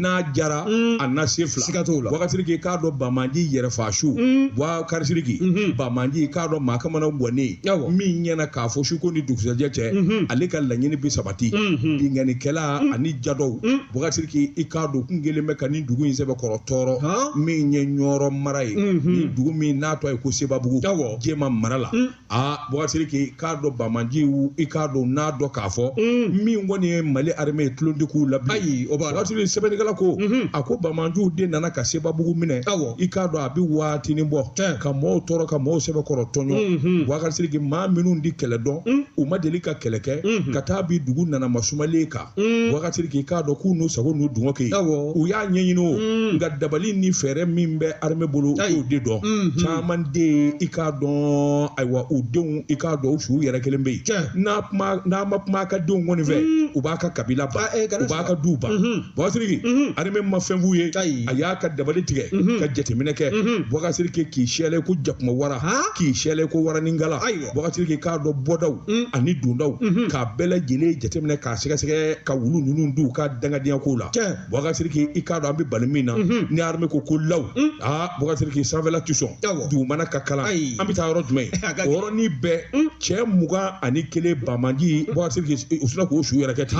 N'a jara a na se fila. Siga t'o la. Bubakari Sidiki, i k'a dɔn banbaanci yɛrɛfaasu Bubakari Sidiki, banbaanci, i k'a dɔn maa kamana gannen min ɲɛna k'a fɔ su ko ni dugusɛjɛ cɛ, ale ka laɲini bɛ sabati. Binkannikɛla ani jadɔw, Bubakari Sidiki, i k'a dɔn kun kelen bɛ ka nin dugu in sɛbɛkɔrɔ tɔɔrɔ, min ye Ɲɔrɔ mara ye, nin dugu min n'a tɔgɔ ye ko Sebabugu, Jɛma mara la. Aa, Bubakari Sidiki, i k'a dɔn banbaanciw, i k'a dɔn n'a dɔn k'a fɔ min kɔni ye Mali armée ye, tulon tɛ k'u la bilen. Ayi, o b'a la. Bubakari Sidiki, sɛbɛnnikɛla ko, a ko banbaanciw de nana ka Sebabugu minɛ. I k'a dɔn a bɛ waatinin bɔ ka mɔgɔw tɔɔrɔ, ka mɔgɔw sɛbɛkɔrɔ tɔɲɔ. Bubakari Sidiki, maa minnu tɛ kɛlɛ dɔn, u ma deli ka kɛlɛ kɛ, ka taa bi dugu nanama sumalen kan. Bubakari Sidiki, i k'a dɔn k'u n'u sago n'u dungɔ kɛ, u y'a ɲɛɲini o, nka dabali ni fɛɛrɛ min bɛ armée bolo, u t'o de dɔn. Caman de, i k'a dɔn, ayiwa, u denw, i k'a dɔn u su yɛrɛ kelen bɛ yen, n'a ma kuma a ka denw kɔni fɛ, u b'a ka kabila ban, u b'a ka du ban. Bubakari Sidiki, armée ma fɛn f'u ye. A y'a ka dabali tigɛ ka jateminɛ kɛ. Bubakari Sidiki, k'i sɛlɛ ko jakuma wara, k'i sɛlɛ ko waranikala. Bubakari Sidiki, k'a dɔn bɔdaw ani dondaw k'a bɛɛ lajɛlen jateminɛ, k'a sɛgɛsɛgɛ, ka wulu ninnu d'u ka dangadenya ko la. Bubakari Sidiki, i k'a dɔn an bɛ bali min na, ni armée ko ko law, aa, Bubakari Sidiki, sanfɛla tɛ sɔn, dugumana ka kalan, an bɛ taa yɔrɔ jumɛn? O yɔrɔnin bɛɛ, cɛ 21 banbaanci, Bubakari Sidiki, u sina k'o su yɛrɛ kɛ ten.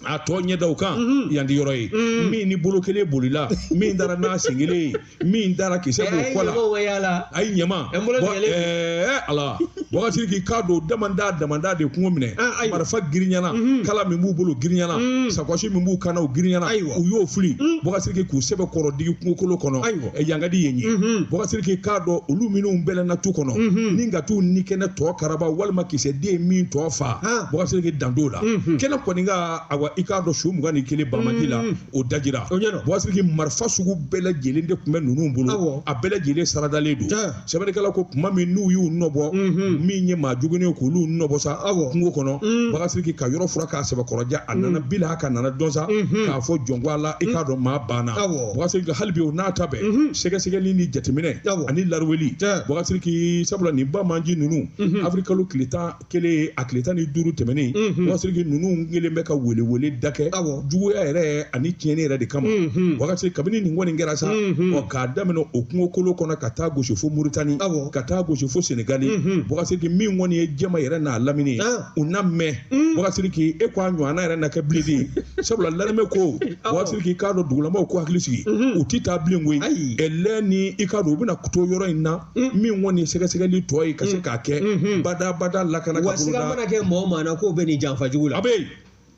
A tɔ ɲɛ da u kan yan tɛ yɔrɔ ye min ni bolo kelen bolila, min dara n'a sen kelen ye, min dara kisɛ b'o kɔ la. Ayi, ɲama ala, Bubakari Sidiki, k'a dɔn damanda damanda de kungo minɛ. Marifa girinyana, kala min b'u bolo girinyana, sakɔsi min b'u kan na, o girinyana, u y'o fili. Bubakari Sidiki, k'u sɛbɛ kɔrɔ digi kungokolo kɔnɔ, yangadi yen ye. Bubakari Sidiki, k'a dɔn olu minnu bɛlɛnna tu kɔnɔ ni ka t'u ni kɛnɛ tɔ karaba walima kisɛ den min tɔ fa, Bubakari Sidiki, dan t'o la. Kɛnɛ kɔni ka, awa, i k'a dɔn su 21 banbaanci la, o dajira. Bubakari Sidiki, marifa sugu bɛɛ lajɛlen de tun bɛ ninnu bolo, a bɛɛ lajɛlen saradalen don. Sɛbɛnnikɛla ko tuma min n'u y'u nɔbɔ, min ye maa jugunin ye, k'olu nɔbɔ sa kungo kɔnɔ, Bubakari Sidiki, ka yɔrɔ fura k'a sɛbɛkɔrɔja, a nana bila ka nana dɔn sa k'a fɔ jɔn ko a la, i k'a dɔn maa banna. Bubakari Sidiki, hali bi o n'a ta bɛɛ, sɛgɛsɛgɛli ni jateminɛ ani lariweli, Bubakari Sidiki, sabula nin banbaanci ninnu, avril kalo tile 11 a tile 15 tɛmɛnen, Bubakari Sidiki, ninnu kelen bɛ ka welewele da kɛ juguya yɛrɛ ani tiɲɛni yɛrɛ de kama. Bubakari Sidiki, kabini nin kɔni kɛra sa, ɔ, k'a daminɛ o kungokolo kɔnɔ ka taa gosi fo Muritani, ka taa gosi fo Senegali, Bubakari Sidiki, min kɔni ye Jɛma yɛrɛ n'a lamini ye, u na mɛn. Bubakari Sidiki, e ko a ɲɔgɔnna yɛrɛ na kɛ bilen de, sabula l'armée ko, Bubakari Sidiki, k'a dɔn dugulamaw ko hakili sigi, u ti taa bilen koyi. Ɛlɛ ni i k'a dɔn u bɛna to yɔrɔ in na, min kɔni ye sɛgɛsɛgɛli tɔ ye ka se k'a kɛ badabada lakana ka wa siga boloda. Mana kɛ mɔgɔ maa na k'o bɛ nin janfa jugu la, A bɛ yen,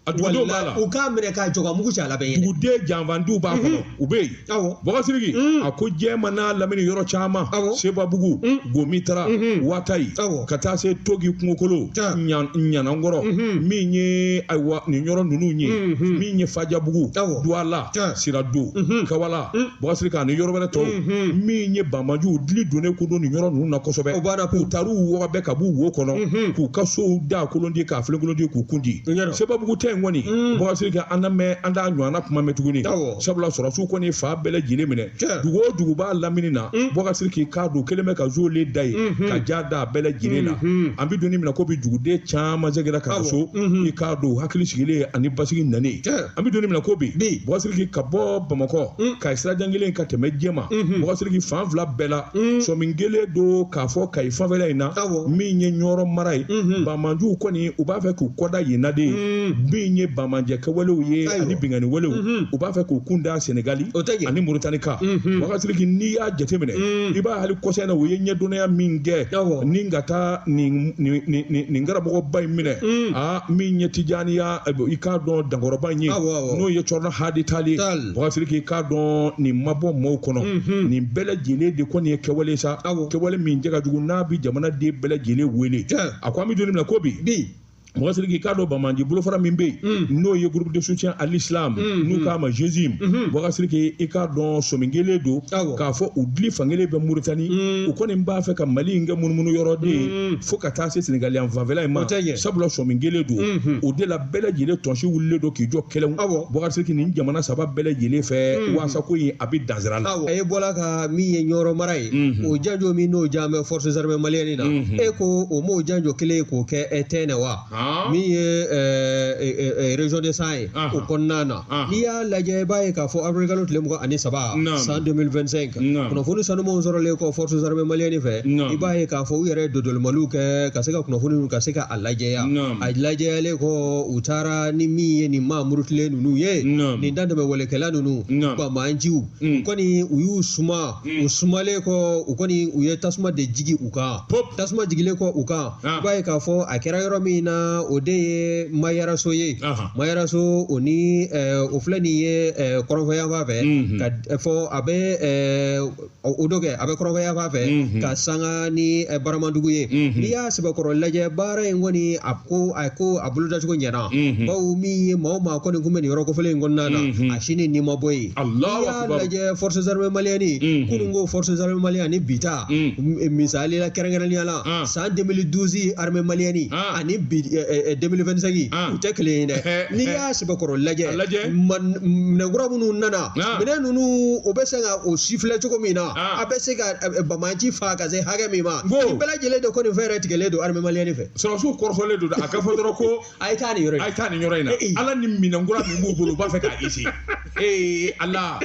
a dugudenw b'a la. U k'a minɛ k'a jɔ ka mugu ci a la bɛɛ ɲɛnɛ. Duguden janfantiw b'a kɔnɔ, u bɛ yen. Bubakari Sidiki, a ko Jɛma n'a lamini yɔrɔ caman, Sebabugu, Gomitara, Watayi, ka taa se Togi kungokolo, Ɲanankɔrɔ, min ye, ayiwa, nin yɔrɔ ninnu ye, min ye Fajabugu, Duwala, Sirado, Kawala, Bubakari Sidiki, ani yɔrɔ wɛrɛ tɔw, min ye banbaanciw dili donnen ko don nin yɔrɔ ninnu na kosɛbɛ. O banna pewu. U taar'u wɔgɔbɛ ka b'u wo kɔnɔ k'u ka sow da kolon di, k'a filenkolon di, k'u kun di. Sebabugu tɛ in kɔni, Bubakari Sidiki, an na mɛn, an t'a ɲɔgɔnna kuma mɛn tuguni, sabula sɔrɔsiw kɔni fa bɛɛ lajɛlen minɛ. Dugu o dugu b'a lamini na, Bubakari Sidiki, k'a don kelen bɛ ka zole da ye ka ja da a bɛɛ lajɛlen la. An bɛ don min na ko bi, duguden caman seginna ka na so, i k'a don hakili sigilen ani basigi nanen. An bɛ don min na ko bi, Bubakari Sidiki, ka bɔ Bamakɔ Kayi sirajan kelen ka tɛmɛ Jɛma, Bubakari Sidiki, fan fila bɛɛ la, sɔmi kelen don k'a fɔ Kayi fanfɛla in na, min ye Ɲɔrɔ mara ye, banbaanciw kɔni u b'a fɛ k'u kɔda yen na de ye, min ye banbaancɛ kɛwalew ye ani binkanni walew, u b'a fɛ k'u kun da Senegali ani Moritani kan. Bubakari Sidiki, n'i y'a jateminɛ, i b'a hali kɔsa in na, u ye ɲɛdɔnnenya min kɛ ni ka taa nin karamɔgɔba in minɛ, aa, min ye Tijaniya, i k'a dɔn dankɔrɔba in ye, n'o ye Cɔrɔnɔ Hadi Tali ye. Bubakari Sidiki, i k'a dɔn nin ma bɔ maaw kɔnɔ. Nin bɛɛ lajɛlen de kɔni ye kɛwale sa, kɛwale min cɛ ka jugu n'a bɛ jamanaden bɛɛ lajɛlen wele. A ko an bɛ don min na ko bi, Bubakari Sidiki, k'a dɔn banbaanci bolofara min bɛ yen, n'o ye groupe de soutien à l'islam, n'u k'a ma GSIM, Bubakari Sidiki, i k'a dɔn sɔmi kelen don k'a fɔ u dili fankelen bɛ Muritani, u kɔni b'a fɛ ka Mali in kɛ munumunu yɔrɔ de ye fo ka taa se Senegali yan fanfɛla in ma, sabula sɔmi kelen don o de la. Bɛɛ lajɛlen tɔnsi wulilen don k'i jɔ kɛlɛw, Bubakari Sidiki, nin jamana saba bɛɛ lajɛlen fɛ waasa ko in a bɛ dansira la. E bɔra ka min ye Ɲɔrɔ mara ye, o janjo min n'o jan bɛ forces armées maliennes na, e ko o m'o janjo kelen ye k'o kɛ tɛnɛ wa? Min ye région de San ye, o kɔnɔna na, n'i y'a lajɛ, i b'a ye k'a fɔ avril kalo tile 23 san 2025, kunnafoni sanumanw sɔrɔlen kɔ forces armées maliennes fɛ, i b'a ye k'a fɔ u yɛrɛ ye dodolimaliw kɛ ka se ka kunnafoni ka se ka a lajɛya. A lajɛyalen kɔ, u taara ni min ye nin maa murutilen ninnu ye, nin dantɛmɛ walekɛla ninnu, banbaanciw kɔni, u y'u suma. U sumalen kɔ, u kɔni u ye tasuma de jigi u kan. Tasuma jigilen kɔ u kan, i b'a ye k'a fɔ a kɛra yɔrɔ min na, o de ye Mayaraso ye. Mayaraso, o ni o filɛ nin ye kɔrɔnfɛ yanfan fɛ, ka fɔ a bɛ o dɔ kɛ, a bɛ kɔrɔnfɛ yanfan fɛ ka sanga ni Baramadugu ye. N'i y'a sɛbɛkɔrɔ lajɛ, baara in kɔni, a ko a bolodacogo ɲɛna, bawo min ye maa o maa kɔni kun bɛ nin yɔrɔ kofɔlen in kɔnɔna na, a si ni nin ma bɔ yen. N'i y'a lajɛ, forces armées maliennes, kunun ko forces armées maliennes ani bi ta, misali la, kɛrɛnkɛrɛnnenya la, san 2012 armée malienne ani bi 2025, u tɛ kelen ye dɛ. N'i y'a sɛbɛkɔrɔ lajɛ, minɛnkura minnu nana, minɛn ninnu, o bɛ se ka o sifilɛ cogo min na, a bɛ se ka banbaanci fa ka se hakɛ min ma, nin bɛɛ lajɛlen de kɔni fɛɛrɛ tigɛlen don armée malienne fɛ. Sɔrɔdasiw kɔrɔfɔlen don, a ka fɔ dɔrɔn ko a ye taa nin yɔrɔ in a ye taa nin yɔrɔ in na. Ala ni minɛnkura min b'u bolo, u b'a fɛ k'a essayer. Ee Ala.